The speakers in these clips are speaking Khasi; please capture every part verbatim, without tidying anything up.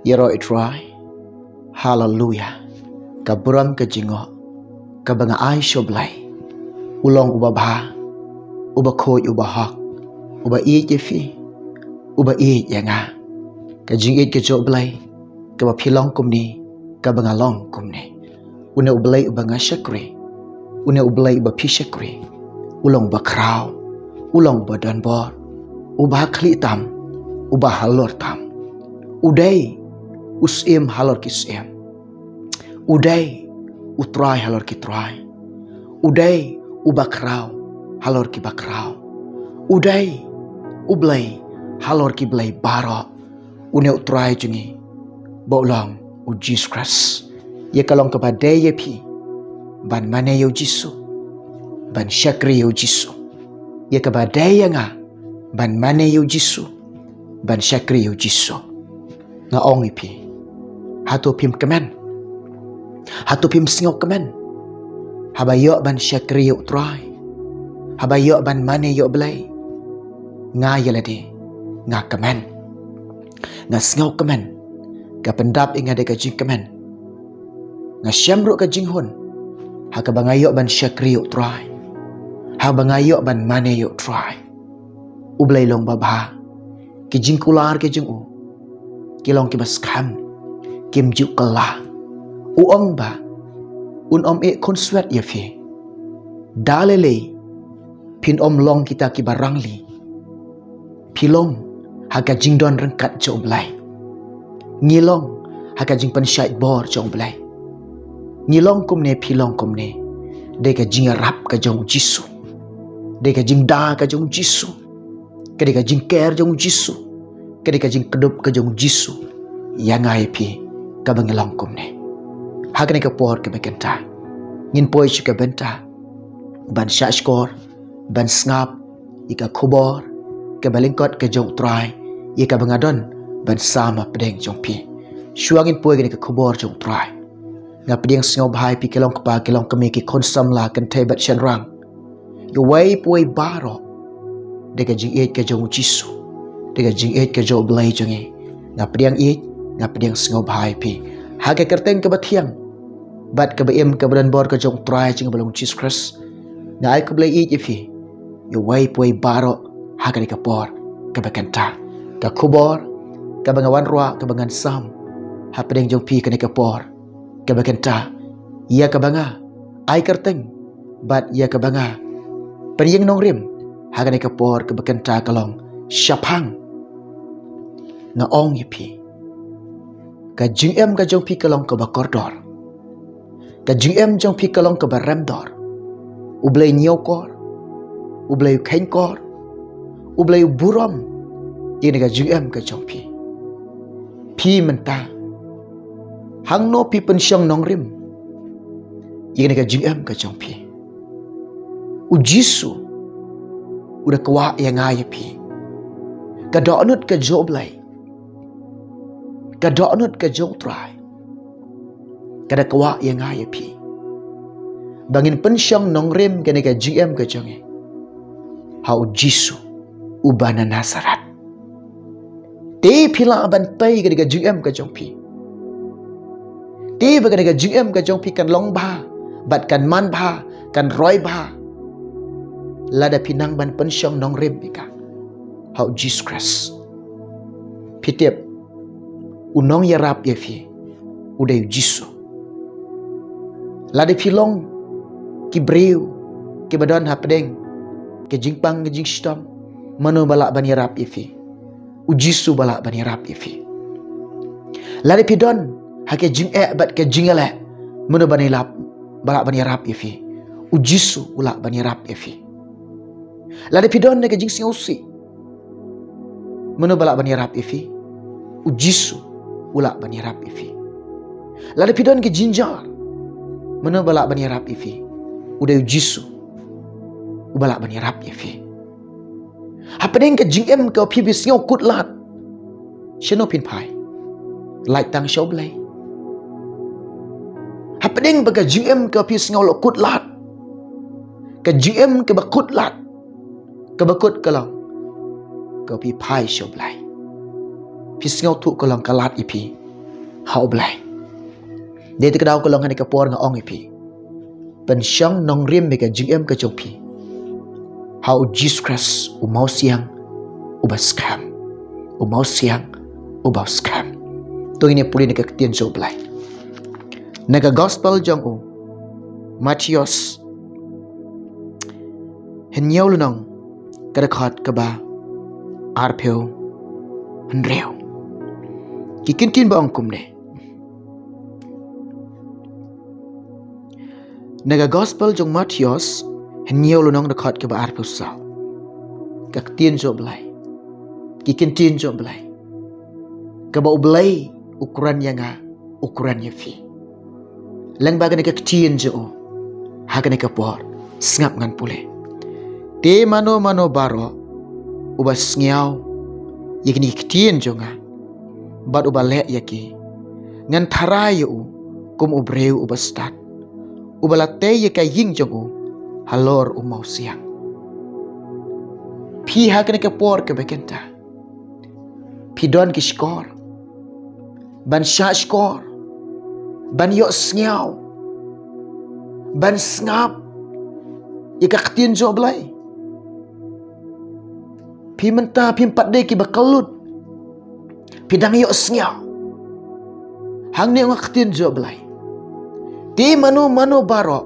Ïaroh ïa u Trai. Haleluya. Ka burom ka jingïaroh kaba nga ai sha u Blei. U long uba bha, uba khuid, uba hok, uba ïeit ïa phi, uba ïeit ïa nga. Ka jingïeit ka jong u Blei, kaba phi long kumne, kaba nga long kumne. Une u Blei uba nga shakri, une u Blei uba phi shakri, u long uba khraw, u long uba donbor, uba ha khlieh tam, uba halor tam. U dei u Syiem halor ki syiem. U dei u Trai halor ki trai. U dei uba khraw halor kiba khraw. U dei u Blei halor ki blei baroh. Une u Trai jong ngi, ba u long u Jisu Khrist. Ïa ka long kaba dei ïa phi ban mane ïa u Jisu, ban shakri ïa u Jisu. Ïa kaba dei ïa nga ban mane ïa u Jisu, ban shakri ïa u Jisu. Nga ong ïa phi, hato phim kmen? Hato phim sngewkmen? Haba ïoh ban shakri ïa u Trai, haba ïoh ban mane ïa u Blei, nga ïa lade nga kmen. Nga sngewkmen. Ka pyndap ïa nga da ka jingkmen. Nga shem ruh ka jinghun ha kaba nga ïoh ban shakri ïa u Trai, ha kaba nga ïoh ban mane ïa u Trai. U Blei long uba bha. Ki jingkular ki jong u ki long kiba skhem, kim ju kylla. U ong ba un ym ïeh khunswet ïa phi. Da lei lei phin ym long kita kiba rangli. Phi long ha ka jingdon ryngkat jong u Blei. Ngi long ha ka jingpynshait bor jong u Blei. Ngi long kumne, phi long kumne, dei ka jingïarap ka jong u Jisu. Dei ka jingda ka jong u Jisu. Ka dei ka jingker jong u Jisu. Ka dei ka jingkdup ka jong u Jisu ïa nga ïa phi, kaba ngi long kumne. Ha kane ka por kaba kynta, ngin poi sha ka bynta ban shahshkor, ban sngap ïa ka khubor kaba lyngkot ka jong u Trai, ïa kaba nga don ban sam hapdeng jong phi. Shuwa ngin poi kane ka khubor jong u Trai, nga pdiang sngewbha ïa phi ki long kpa, ki long kmie, ki khun samla, kynthei bad shynrang, ïa uwei pa uwei baroh. Dei ka jingïeit ka jong u Jisu, dei ka jingïeit ka jong u Blei jong ngi. Nga pdiang ïeit, nga pdiang sngewbha ïa phi ha ka kyrteng kaba thiang bad kaba im, kaba donbor ka jong u Trai jong ngi ba long u Jisu Khrist. Nga ai khublei ïeit ïa phi, ïa uwei pa uwei baroh, ha kane ka por kaba kynta. Ka khubor kaba nga wanrah, kaba ngan sam hapdeng jong phi kane ka por kaba kynta, ïa kaba nga ai kyrteng bad ïa kaba nga pynïeng nongrim ha kane ka por kaba kynta ka long: Shaphang. Nga ong ïa phi, ka jingim ka jong phi ka long kaba kordor. Ka jingim jong phi ka long kaba remdor. U Blei ñiewkor, u Blei u kheiñkor, u Blei u burom ïa kane ka jingim ka jong phi. Phi mynta, hangno phi pynshong nongrim ïa kane ka jingim ka jong phi? U Jisu u da kwah ïa nga ïa phi. Ka dohnud ka jong u Blei, ka dohnud ka jong u Trai, ka da kwah ïa nga ïa phi ba ngin pynshong nongrim kane ka jingim ka jong ngi ha u Jisu uba na Nasareth. Te phi lah ban tei kane ka jingim ka jong phi. Te ba kane ka jingim ka jong phi kan long bha bad kan man bha, kan roi bha, lada phi nang ban pynshong nongrim ïa ka ha u Jisu Khrist. Phi tip, u nongïarap ïa phi u dei u Jisu. Lada phi long ki briew kiba don hapdeng ka jingpang ka jingshitom, mano ba lah ban ïarap ïa phi? U Jisu ba lah ban ïarap ïa phi. Lada phi don ha ka jingeh bad ka jingïaleh, mano ba lah, ba lah ban ïarap ïa phi? U Jisu u lah ban ïarap ïa phi. Lada phi don ha ka jingsngewsih, mano ba lah ban ïarap ïa phi? U Jisu u lah ban ïarap ïa phi. Lada phi don ka jingjynjar, mano ba lah ban ïarap ïa phi? U dei u Jisu uba lah ban ïarap ïa phi. Hapdeng ka jingim ka phi bi sngew kut lad, shano phin phai? Lait tang sha u Blei. Hapdeng ba ka jingim ka phi sngew la kut lad, ka jingim kaba kut lad, kaba kut ka long ka phi phai sha u Blei. Phi sngewthuh ka long ka lad ïa phi ha U Blei. Dei te ka daw ka long ha kane ka por nga ong ïa phi, pynshong nongrim ïa ka jingim ka jong phi ha U Jisu Khrist, u mawsiang uba skhem. U mawsiang uba skhem. To ngin ïa pule na ka ktien jong U Blei na ka gospel jong u Mathaios, hynñiew lynnong, ka dkhot kaba arphew hynriew. Ki ktien ba ong kumne. Na ka gospel jong u Mathaios, hynñiew lynnong, dkhot kaba arphew saw. Ka ktien jong U Blei. Ki ktien jong U Blei. Kaba U Blei u kren ïa nga, u kren ïa phi. Lyngba kane ka ktien jong u ha kane ka por, sngap ngan pule. Te mano mano baroh uba sngew ïa kine ki ktien jong nga bad uba leh ïa ki, ngan tharai ïa u kum u briew uba stad, uba la tei ïa ka ïing jong u halor u mawsiang. Phi ha kane ka por kaba kynta, phi don ki shkor ban shah shkor, ban ïohsngew, ban sngap ïa ka ktien jong U Blei. Phi mynta phim pat dei kiba kyllut, phi dang ïohsngew hangne ong ka ktien jong U Blei. Te mano mano baroh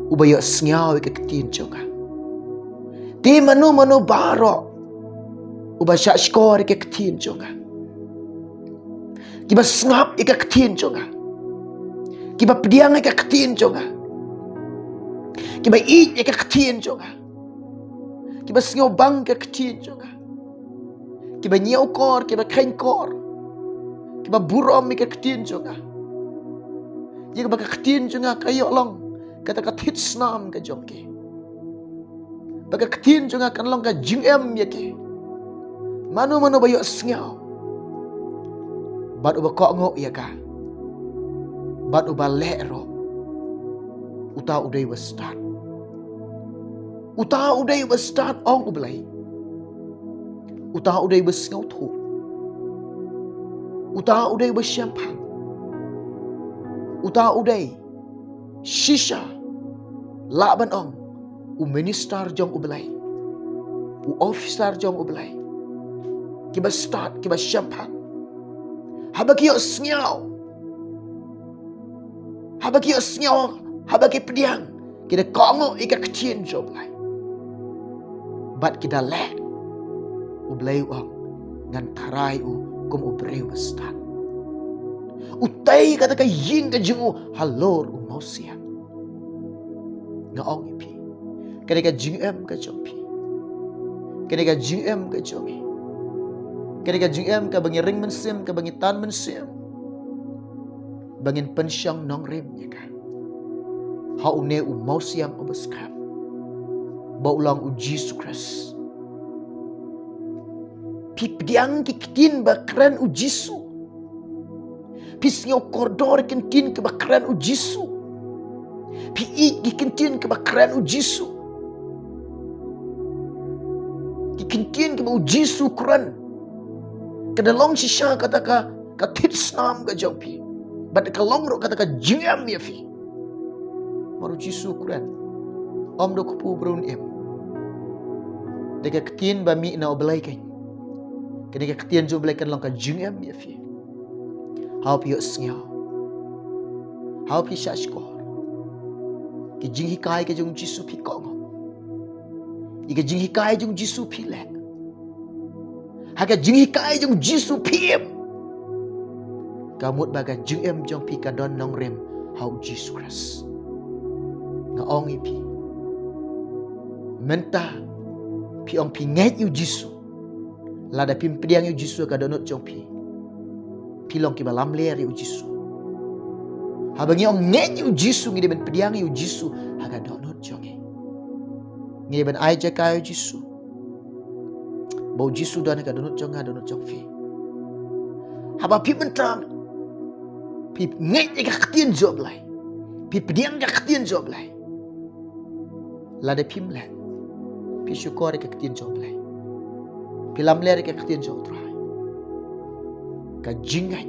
uba ïohsngew ïa ka ktien jong nga. Te mano mano baroh uba shah shkor ïa ka ktien jong nga, kiba sngap ïa ka ktien jong nga, kiba pdiang ïa ka ktien jong nga, kiba ïeit ïa ka ktien jong nga, kiba sngewbang ïa ka ktien jong nga, kiba ñiewkor, kiba kheiñkor, kiba burom ïa ka ktien jong nga. Ïa kaba ka ktien jong nga ka ïoh long kata ka thied snam ka jong ki, ba ka ktien jong nga kan long ka jingim ïa ki. Mano mano ba ïohsngew bad uba kohnguh ïa ka bad uba leh ruh, uta u dei uba stad. Uta u dei uba stad, ong U Blei. Uta u dei uba sngewthuh. Uta u dei uba shemphang. Uta u dei shisha, lah ban ong, u minister jong U Blei, u officer jong U Blei. Kiba stad, kiba shemphang. Haba ki ïohsngew, haba ki ïohsngew, haba ki pdiang, ki da kohnguh ïa ka ktien jong U Blei bad ki da leh, U Blei u ong, ngan tharai u kum u briew uba stad. U tei kata ka ïing ka jong u halor u mawsiang. Nga ong ïa phi, kane ka jingim ka jong phi, kane ka jingim ka jong ngi, kane ka jingim kaba ngi ring mynsiem, kaba ngi tan mynsiem, ba ngin pynshong nongrim ïa ka ha une u mawsiang uba skhem, ba u long U Jisu Khrist. Phi pdiang ki ktien ba kren U Jisu. Phi sngew kordor ki ktien kiba kren U Jisu. Phi ïeit ki ktien kiba kren U Jisu. Ki ktien kiba U Jisu kren, ka da long shisha kata ka, ka thied snam ka jong phi, bad ka long ruh kata ka jingim ïa phi. Namar U Jisu u kren, ym da u kpu briew un im, da ka ktien ba mih na U Blei keiñ. Kane ka ktien jong U Blei kan long ka jingim ïa phi. Haba phi ïohsngew, haba phi shah shkor, ki jinghikai ka jong U Jisu phi kohnguh, ïa ki jinghikai jong U Jisu phi leh, ha ki jinghikai jong U Jisu phi im, ka mut ba ka jingim jong phi ka don nongrim ha U Jisu Khrist. Nga ong ïa phi, mynta phi ong phi ngeit ïa U Jisu, lada phim pdiang ïa U Jisu ha ka dohnud jong phi, phi long kiba lamler ïa U Jisu. Haba ngi ong ngeit ïa U Jisu, ngi dei ban pdiang ïa U Jisu ha ka dohnud jong ngi. Ngi dei ban ai jaka ïa U Jisu, ba U Jisu u don ha ka dohnud jong nga, dohnud jong phi. Haba phi mynta phi ngeit ïa ka ktien jong U Blei, phi pdiang ka ktien jong U Blei, lada phim leh, phi shukor ïa ka ktien jong U Blei, phi lamler ïa ka ktien jong U Trai, ka jingngeit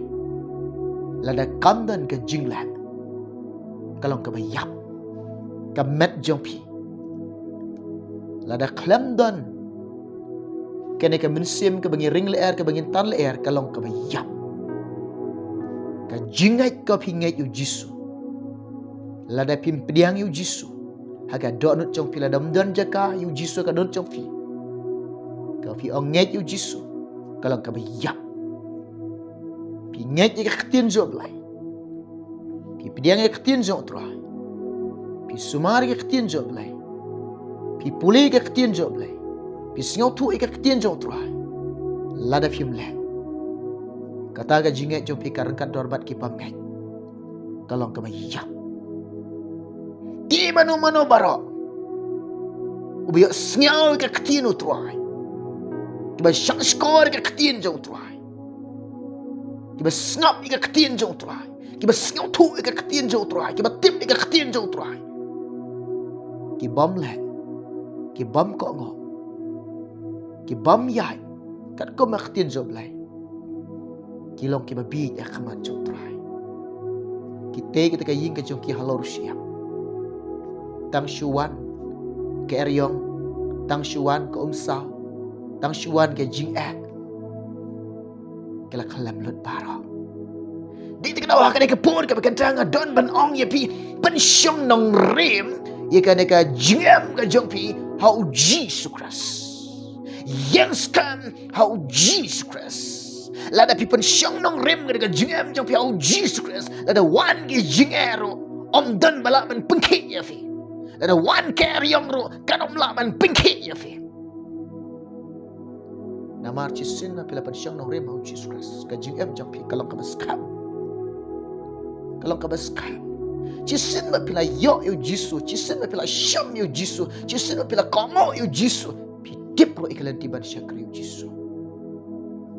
Lada kam don ka jingleh, ka long kaba ïap ka met jong phi. Lada khlem don kane ka mynsiem kaba ngi ring lyer, kaba ngi tan lyer, ka long kaba ïap. Ka jingngeit kaba phi ngeit ïa u Jisu, lada phim pdiang ïa u Jisu ha ka dohnud jong phi, lada ym don jaka ïa u Jisu ha ka dohnud jong phi, kaba phi ong ngeit ïa u Jisu, ka long kaba ïap. Phi ngeit ïa ka ktien jong u Blei, phi pdiang ïa ka ktien jong u Trai, phi sumar ïa ka ktien jong u Blei, phi pule ïa ka ktien jong u Blei, phi sngewthuh ïa ka ktien jong u Trai, lada phim leh, kata ka jingngeit jong phi ka ryngkat dor bad ki bymngeit, ka long kaba ïap. Te mano mano baroh uba ïohsngew ïa ka ktien u Trai, kiba shahshkor ïa ka ktien jong u Trai, kiba sngap ïa ka ktien jong u Trai, kiba sngewthuh ïa ka ktien jong u Trai, kiba tip ïa ka ktien jong u Trai, ki bym leh, ki bym kohnguh, ki bym ïaid katkum ka ktien jong u Blei, ki long kiba bieit ha khmat jong u Trai. Ki tei kita ka ïing ka jong ki halor u shyiap. Tang shu wan ka eriong, tang shu wan ka umsaw, tang shu wan ka jingeh, ki la khlem lut baroh. Dei te ka daw ha kane ka por kaba kynta nga don ban ong ïa phi, pynshong nongrim ïa kane ka jingim ka jong phi ha u Jisu Khrist. Ïeng skhem ha u Jisu Khrist. Lada phi pynshong nongrim ïa kane ka jingim jong phi ha u Jisu Khrist, lada wan ki jingeh ruh, ym don ba lah ban pynkhiah ïa phi. Lada wan ka eriong ruh, kan ym lah ban pynkhiah ïa phi. Namar shisien ba phi la pynshong nongrim ha u Jisu Khrist, ka jingim jong phi ka long kaba skhem, ka long kaba skhem. Shisien ba phi la ïoh ïa u Jisu, shisien ba phi la shim ïa u Jisu, shisien ba phi la kohnguh ïa u Jisu, phi tip ruh ïa ka lynti ban shakri ïa u Jisu.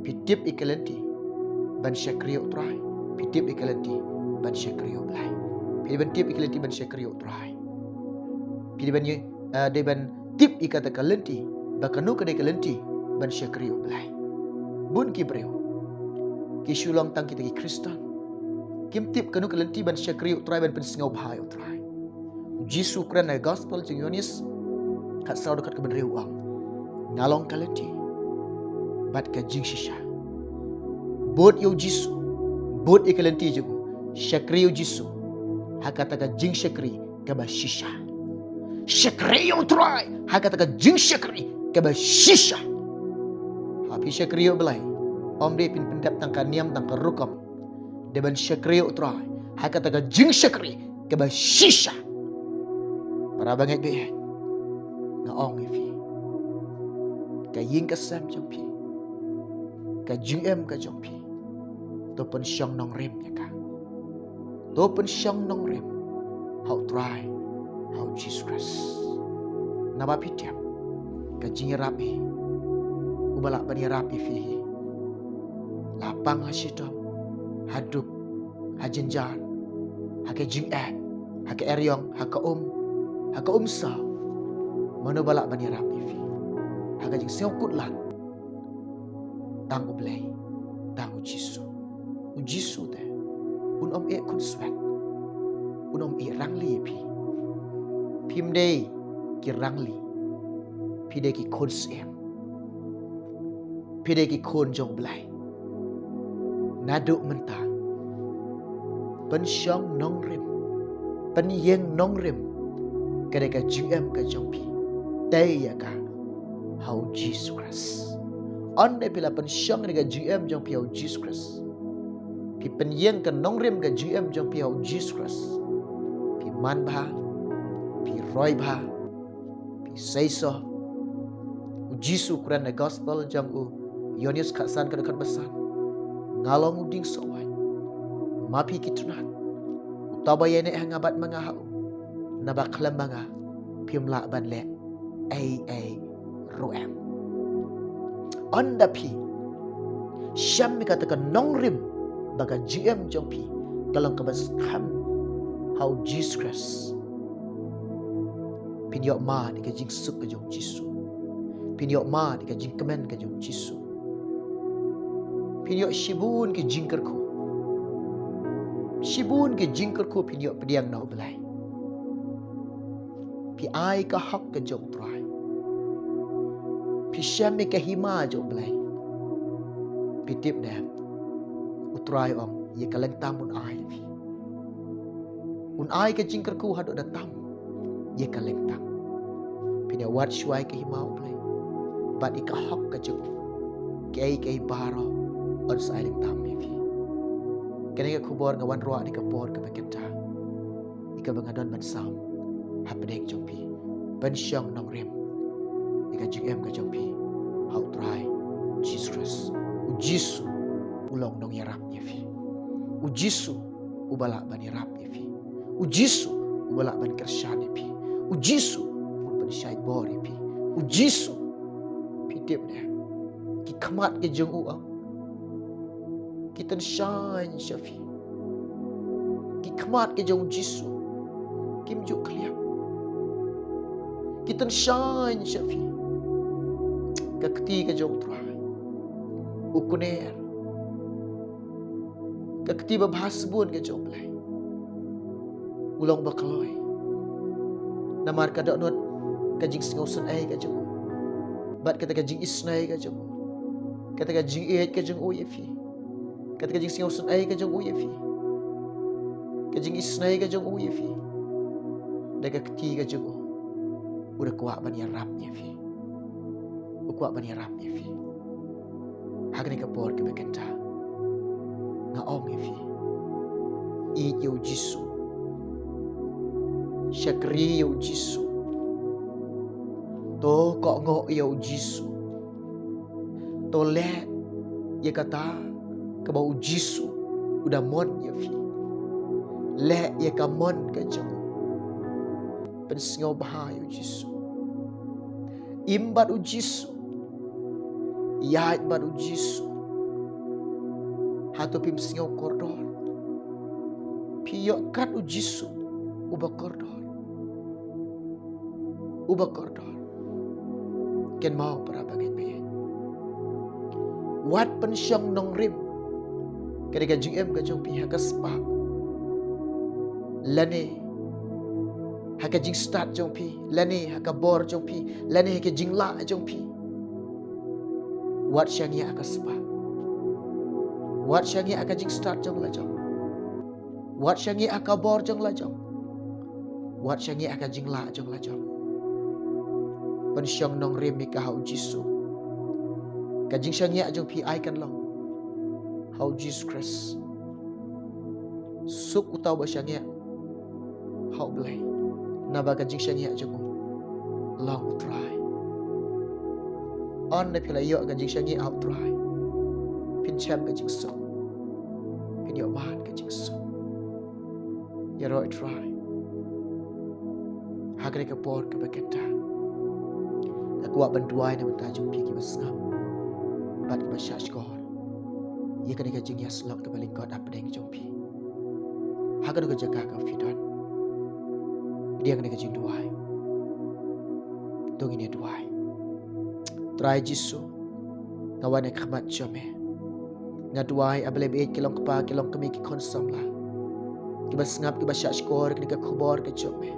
Phi tip ïa ka lynti ban shakri ïa u Trai. Phi tip ïa ka lynti ban shakri ïa u Blei. Phi dei ban tip ïa ka lynti ban shakri ïa u Trai. Phi dei ban ïa, eh, dei ban tip ïa kata ka lynti, ba kano ka dei ka lynti ban shakri ïa u Blei. Bun ki briew ki shu long tang kita ki Khristan, kim tip kano ka lynti ban shakri ïa u Trai, ban pynsngewbha ïa u Trai. U Jisu u kren ha ka gospel jong u Ïoannis khatsaw dkhot kaba hynriew, u ong, nga long ka lynti bad ka jingshisha. Bud ïa u Jisu, bud ïa ka lynti jong u, shakri ïa u Jisu ha kata ka jingshakri kaba shisha. Shakri ïa u Trai ha kata ka jingshakri kaba shisha. Ha phi shakri ïa u Blei, ym dei phin pyndep tang ka niam tang ka rukom. Dei ban shakri ïa u Trai ha kata ka jingshakri kaba shisha. Para bangeit baieit, nga ong ïa phi, ka ïing ka sem jong phi, ka jingim ka jong phi, to pynshong nongrim ïa ka. To pynshong nongrim ha u Trai, ha u Jisu Khrist. Naba phi tip, ka jingïarap hi, uba lah ban ïarap ïa phi hi, la pang ha shitom, haduh ha jynjar, ha ka jingeh, ha ka eriong, ha ka um, ha ka umsaw, mano ba lah ban ïarap ïa phi ha ka jingsngewkut lad? Tang u Blei, tang u Jisu. U Jisu te un ym ïeh khunswet, un ym ïeh rangli ïa phi. Phim dei ki rangli, phi dei ki khun syiem, phi dei ki khun jong u Blei. Naduh mynta, pynshong nongrim, pynïeng nongrim, ka dei ka jingim ka jong phi. Tei ïa ka ha u Jisu Khrist. Ynda phi la pynshong ïa ka jingim jong phi ha u Jisu Khrist, phi pynïeng ka nongrim ka jingim jong phi ha u Jisu Khrist, phi man bha, phi roi bha, phi seisoh. U Jisu u kren ha ka gospel jong u Ïoannis khatsan ka dkhot ba san, nga long u dieng sohwait, ma phi ki tnat. Uta uba ïaineh ha nga bad ma nga ha u, naba khlem ma nga phim lah ban leh ei ei ruh em. Ynda phi shem ïa kata ka nongrim ba ka jingim jong phi ka long kaba skhem ha u Jisu Khrist, phin ïoh mad ïa ka jingsuk ka jong u Jisu. Phin ïoh mad ïa ka jingkmen ka jong u Jisu. Phin ïoh shibun ki jingkyrkhu. Shibun ki jingkyrkhu phin ïoh pdiang na U Blei. Phi ai ka hok ka jong U Trai. Phi shem ïa ka hima jong U Blei. Phi tip ne em, U Trai u ong ïa ka lyngtam un ai ïa phi. Un ai ka jingkyrkhu haduh da tam ïa ka lyngtam. Phin ïa wad shuwa ïa ka hima U Blei bad ïa ka hok ka jong u. Kaei kaei baroh un sa ai lyngtam ïa phi. Kane ka khubor nga wanrah ha kane ka por kaba kynta, ïa kaba nga don ban sam hapdeng jong phi. Pynshong nongrim ïa ka jingim ka jong phi ha U Trai Jisu Khrist. U Jisu u long nongïarap ïa phi. U Jisu uba lah ban ïarap ïa phi. U Jisu uba lah ban kyrshan ïa phi. U Jisu un pynshai bor ïa phi. U Jisu, phi tip ne em, ki khmat ki jong u, ah, ki tyngshaiñ sha phi. Ki khmat ki jong U Jisu kim ju khlieh. Ki tyngshaiñ sha phi. Ka kti ka jong U Trai, u kner. Ka kti babha sbun ka jong U Blei, u long ba kloi. Namar ka dohnud ka jingsngewsynei ka jong u bad kata ka jingisynei ka jong u, kata ka jingïeit ka jong u ïa phi, kata ka jingsngewsynei ka jong u ïa phi, ka jingisynei ka jong u ïa phi. Da ka kti ka jong u, u da kwah ban ïarap ïa phi. U kwah ban ïarap ïa phi. Ha kane ka por kaba kynta nga ong ïa phi, ïeit ïa U Jisu. Shakri ïa U Jisu. To kohnguh ïa U Jisu. To leh ïa kata kaba U Jisu u da mon ïa phi. Leh ïa ka mon ka jong u. Pynsngewbha ïa U Jisu. Im bad U Jisu. Ïaid bad U Jisu. Hato phim sngew kordor? Phi ïoh kat U Jisu uba kordor. Uba kordor. Kynmaw para bangeit baieit, wat pynshong nongrim kane ka jingim ka jong phi ha ka spah, lane ha ka jingstad jong phi, lane ha ka bor jong phi, lane ha ka jinglah jong phi. Wat shaniah ha ka spah. Wat shaniah ha ka jingstad jong la jong. Wat shaniah ha ka bor jong la jong. Wat shaniah ha ka jinglah jong la jong. Pynshong nongrim ïa ka ha U Jisu. Ka jingshaniah jong phi ai kan long ha U Jisu Khrist. Suk uta uba shaniah ha U Blei, naba ka jingshaniah jong u long U Trai. Hynda phi la ïoh ka jingshaniah ha U Trai, phin shem ka jingsuk. Phin ïoh ban ka jingsuk. Ïaroh ïa U Trai ha kane ka por kaba kynta. Nga kwah ban duwai na ka bynta jong phi kiba sngap bad kiba shahshkor ïa kane ka jingïasyllok kaba lyngkot hapdeng jong phi. Ha kano ka jaka kaba phi don, pdiang ïa kane ka jingduwai. To ngin ïa duwai. Trai Jisu, nga wan ha khmat jong me. Nga duwai, A Blei baieit, ki long kpa, ki long kmie, ki khun samla, kiba sngap, kiba shahshkor ïa kane ka khubor ka jong me.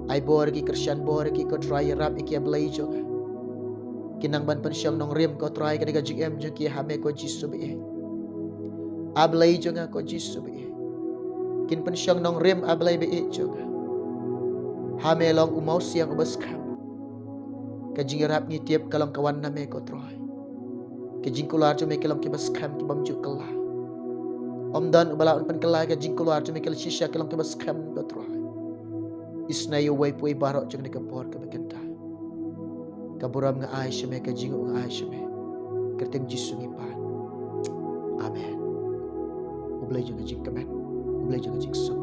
Ai bor ïa ki, kyrshan bor ïa ki ko Trai, ïarap ïa ki A Blei jong nga. Kin nang ban pynshong nongrim ko Trai ha kane ka jingim jong ki ha me ko Jisu baieit. A Blei jong nga ko Jisu baieit. Kin pynshong nongrim A Blei baieit jong nga. Ha me long u mawsiang uba skhem. Ka jingïarap ngi tip ka long ka wan na me ko Trai. Ki jingkular jong me ki long kiba skhem, kibym ju kylla. Ym don uba lah ban pynkylla ïa ka jingkular jong me, ki la shisha ki long kiba skhem ko Trai. Isynei ïa uwei pa uwei baroh jong kane ka por kaba kynta. Ka burom nga ai sha me, ka jingnguh nga ai sha me. Kyrteng Jisu ngi pan. Amen. U Blei jong ka jingkmen, U Blei jong ka jingsuk.